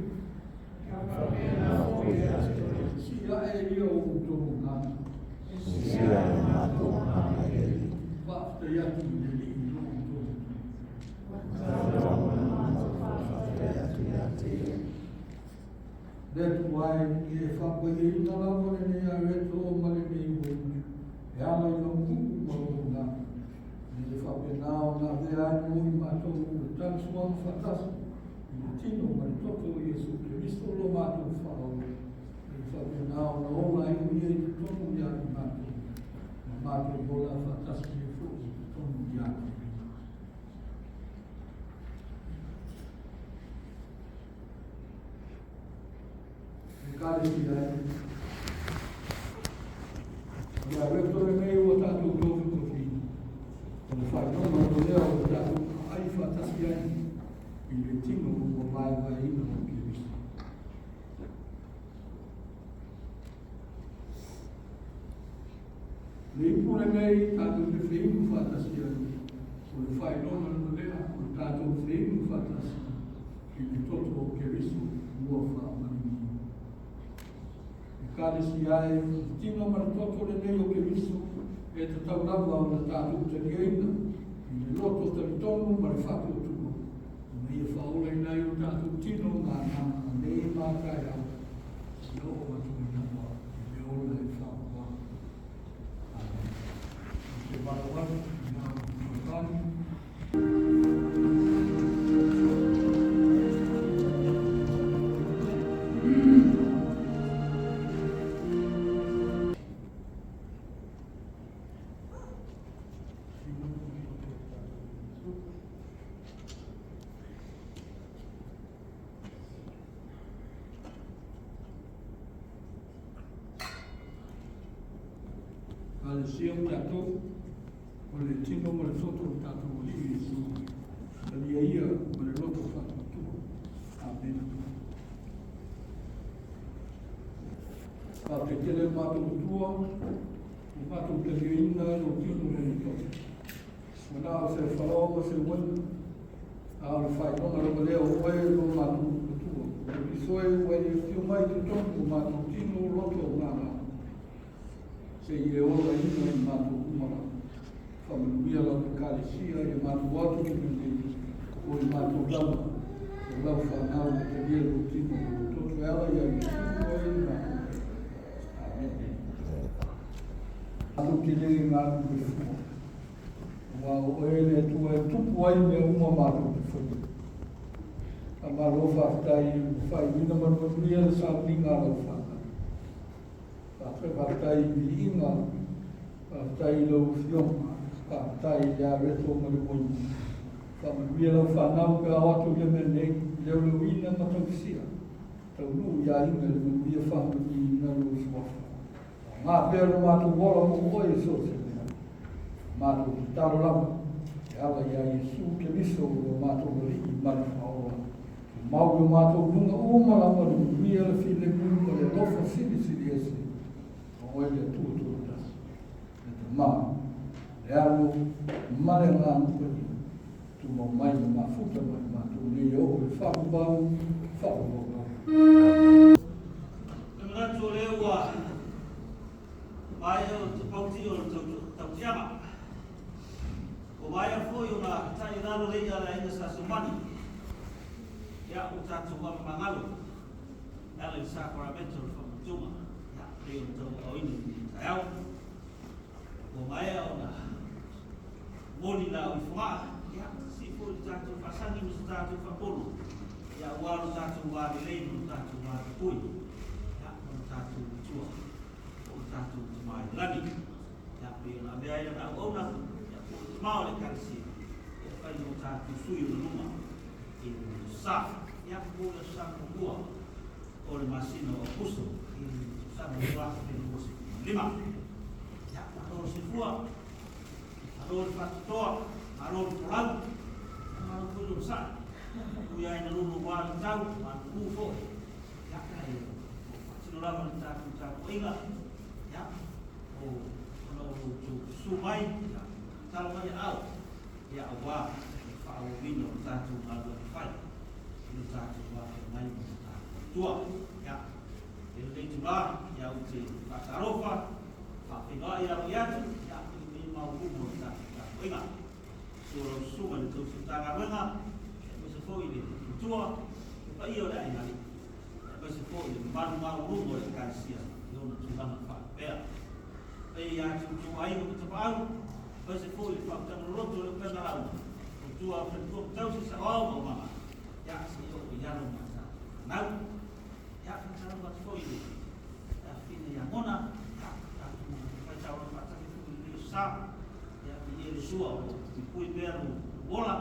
Faapena foi ia te oe. Sii ae ia o outou agaga. Sii ae o matou agaga i le Alii. Faafetai atu i le Alii i lo outou Atua. E tatau ona matou faafetai atu ia te ia. Le Atua e, ia e faapaiaina lava lenei aeto ma lenei uaina, e ala i lau nu'u ma lou agaga, ina ia faapena ona avea ai mo i matou le talisuaga faatasi i le tino ma le toto o Iesu Keriso lo matou Faaola, ina ia faapena ona ola ai o Ia i totonu ia i matou, ma matou ola faatasi ai foi i totonu ia te Ia. Ekalesia e. O le aweto lenei ua tatou tofitofiina, o le faailoga o lea o le tatou aai faatasi ai i le tino ua vaevaeina o Keriso. Le ipu lenei tatou te feinu faatasi ai, o le faailoga lea o le tatou feinu faatasi i le toto o Keriso ua faamaliuina. Ekalesia e, o le tino ma le toto lenei o Keriso e tatau lava ona tatou taliaina i le loto talitonu ma le faatuatua, ina ia faaolaina ai o tatou tino ma agaga nei ma taeao, seia oo atu ai lava i le ola e faavavau. Amene. Ou te valaau atu i lau fesoasoani. Ekalesia ma tatou, o le tino ma le toto o le tatou Alii Iesu. Talia ia ma le loto faatuatua. Amene. Faafetai tele le matou Atua, ua matou taliaina lou tino ma lou toto. Ua na o se falaoa ma se uaina, a o le faailoga lava lea o oe lo matou Atua. O Keriso e ua e afio mai i totonu o matou tino, loto ma agaga. Se i e olaina i matou uma lava. Faamanuia lau Ekalesia i a matou atu i mea nei, o i matou lava, o lau fanau ua talia lou tino ma lou toto e ala ia Iesu oe i matou ai. Amene. Matou te le galulue fua, aua o oe le Atua e tupu ai mea uma matou te faia. Faamalo faafetai ua faaiuina ma le manuia le sauniga a lau fanau. Faafetai i viiga, faafetai i lau Afioga, faafetai i le areto ma le uaina. Faamanuia lau fanau pe a o atu i le mea nei, leoleuina ma tausia, taunuu i aiga i le manuia faamanuiina lou suafa. Aoga pea lo matou ola mo oe i so o se mea. Matou tatalo lava, e ala iā Iesu Keriso lo matou Alii ma le Faaola. Tumau i o matou luga uma lava le manuia, le filemu ma le alofa silisili ese o oe le Atua Toatasi, le Tama, le Alo ma le Agaga Paia, tumau mai ma mafuta mai matou nei e oo i le faavavau, faavavau. E manatu o lea ua maea o te pauti o le tautiaga. Ua maea foi ona tai i lalo le i'a a le aiga Sa Semani. Ia, ua tatou amamagalo e ala i le sakaramento o le faamautuga, ia, pei ona tauaaoina i lenei taeao. Ua maea ona moni laau i Fogaa, ia, sii foi le tatou faasagi ma se tatou faapolo, ia, aua lo tatou va lelei ma lo tatou va tapui, ia, ma lo tatou Matua po o lo tatou Tama i le lagi. Ia, pei ona avea ai lana auauna, ia, po o le tama o le Ekalesia, ia, e fai mo tatou sui o le luma i le sa. Ia, mo le aso Sa muamua o le masina o Aokuso i le tausaga 2025. Ia, malo le soifua, malo le faatotoa, malo le folau, ia, malo foi le onosai. Ui lava ina lulu aua le tau, malumalu foi, ia, ae o faatino lava le tatou tapuaiga, ia, o ona o lo outou susu mai, ia, tatalo mai aao, ia, aua le faaauauina o le tatou galuega fai i lo tatou va feagai ma lo tatou Atua. Ia, i lenei itula, ia, ou te faatalofa, faafeiloai aloaia atu, ia, i le paia maualuga o le tatou tapuaiga. Susu lau susuga i le tausi Matagaluega, aemaise foi le matua, le paia o le aiga alii, aemaise foi le mamalu maualuga o le Ekalesia i ona tulaga faalupea. Paia ia te outou aiga ma tapaau, aemaise foi le faautaga loloto o le upega lauga, tautua a faletua ma tausi, saoao ma aumaga, ia seia oo i alo ma tatou fanau. Ia, faatalofa atu foi i le afafine ia Mona, ia, tatou faitauala faatasi foi i lenei aso sa, ia, viia le Atua o lo o puipui pea lou ola,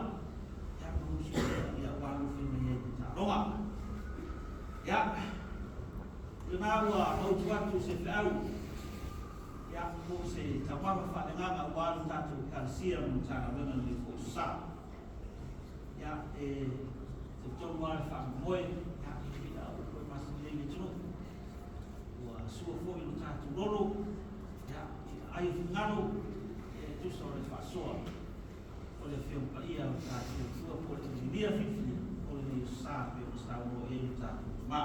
ia, ma lou soifua, ia, aua lou fai mai ai ma taaloga. Ia, o lena ua mautu atu se feau, ia, po o se taumafa faaleagaga aua lo tatou Ekalesia ma le Matagaluega lenei foi aso sa. Ia, e talitonu lava le faamoemoe, ia, e pei a upu e masani ai le atunuu. Ua sua foi lo tatou lolo, ia, i aai o finagalo, ia, e tusa o le faasoa o le Afioga Paia o le tatou Atua po o le Ililia filifilia o lenei aso sa pei ona saunoa i ai lo tatou Tama.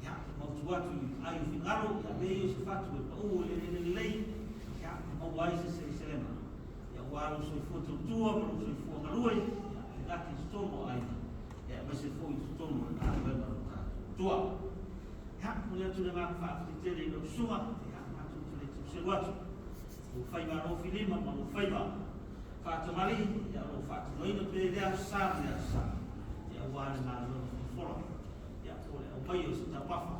Ia, mautu atu i aai o finagalo, ia, avea ia o se fatu e pau i le eleele lelei, ia, maua ai se seleselega. Ia, aua lou soifua tautua ma lou soifua galue, ia, e gata i totonu o aiga, ia, aemaise foi i totonu o le galuega a lo tatou Atua. Ia, momoli atu le agaga faafetai tele i lau susuga, ia, matou te le tau selu atu. Lou faiva alofilima ma lou faiva faatamalii, ia, o lo o faatinoina pea i lea aso sa ma lea aso sa, ia, aua le galuega folafola, ia, po o le aumaia o se taumafa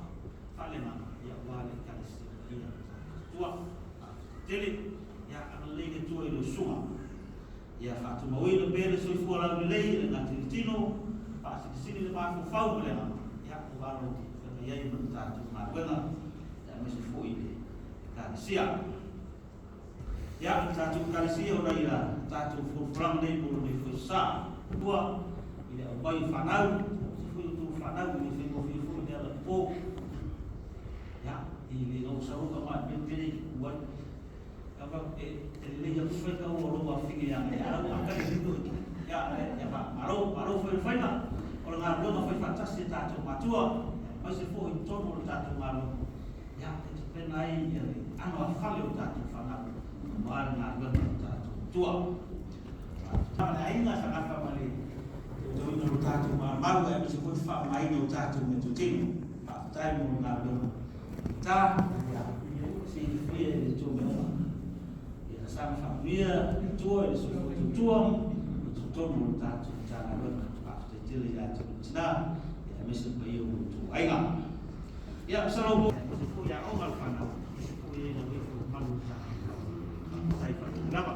faaleagaga, ia, aua le Ekalesia Paia a lo tatou Atua. Faafetai tele. Ia, agalelei le Atua i lau susuga. Ia faatumauina pea le soifua laulelei e le gata i le tino, faasilisili le mafaufau ma le agaga, ia, aua lou feagai ai ma le tatou galuega, aemaise foi le Ekalesia. Ia, tatou Ekalesia ona i a tatou folafolaga nei mo lenei foi sa. Ua i le aumai o fanau, se foi o tou fanau i le faigofie foi le ala po. Ia, i le gausauga ma e pele i ku ai. Ia, e lelei atu fai tau o lou afine ia e au a kai i ia, ia, malo, malo foi le faiga. O le galuega fai faatasi e tatou matua, mai se foi i totonu o le tatou galuega. Ia, e tapena ai ia le ano a fale o tatou fanau, ma le galuega o tatou matua. Le aiga sagafa ma le tauina o tatou maumau, e aemaise foi faaaogaina o tatou meatotino. Faafetai mo le galuega. Ta, ia, silafia e le tua meaoga. Ia saga faamanuia le Atua i le soifua tautua i totonu o le tatou Matagaluega. Faafetai tele ia te outou tina, ia aemaise le paia o lo outou aiga. Ia, masalo aemaise foi aoga le fanau, aemaise foi e lau ifo malu o le tatou. Faafetai faafetai lava.